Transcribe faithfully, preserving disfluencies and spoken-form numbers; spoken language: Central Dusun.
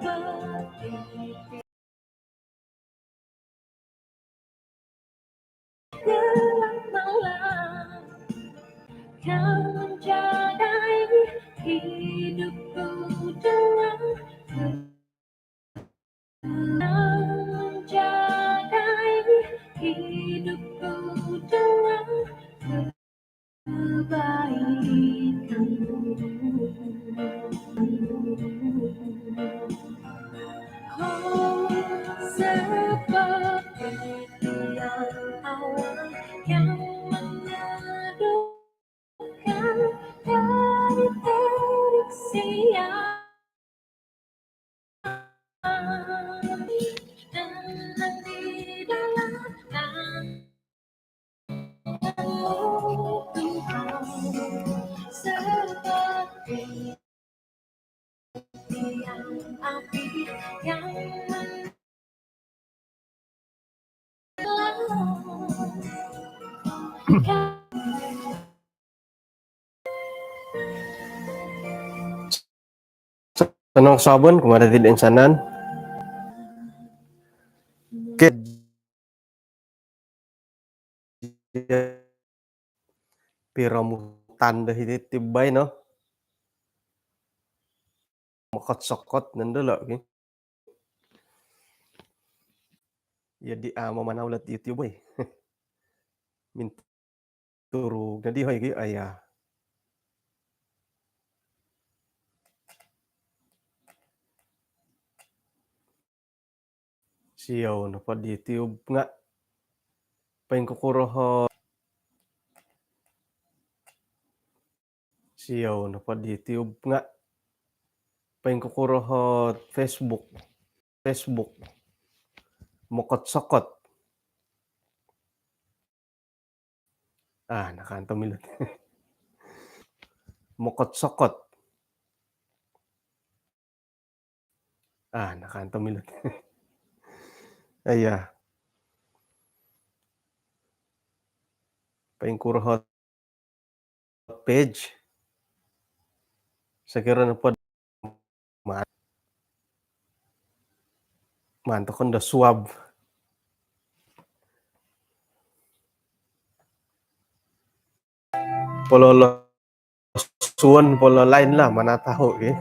Gelap malam, kau menjagai hidupku dengan tenang, menjagai hidupku dengan kebaikanmu. Oh, seperti tiang awan yang meneduhkan dari terik siang. Tenang di dalam tanganmu, Tuhan, seperti tiang api yang menyala. Sanang sabon kumaa dati toinsanan. Okey. Piromutan do hiti tibai no. Mokot-sokot nondo lo ki. Jadi, ah, mamanau lo YouTube, oi. Minturug nodi, hoi, ki, aya. Siou nopo di YouTube nga poingkukuro o. Siou nopo di YouTube nga poingkukuro o Facebook. Facebook. Mokot-sokot. Ah, nakanto milut. Mokot-sokot. Ah, nakanto milut. Aya. Poingkuro o page. Sokiro nopo ma-, maan tokou no suab. Pololosuon, pololain lah, mana tahu, ki.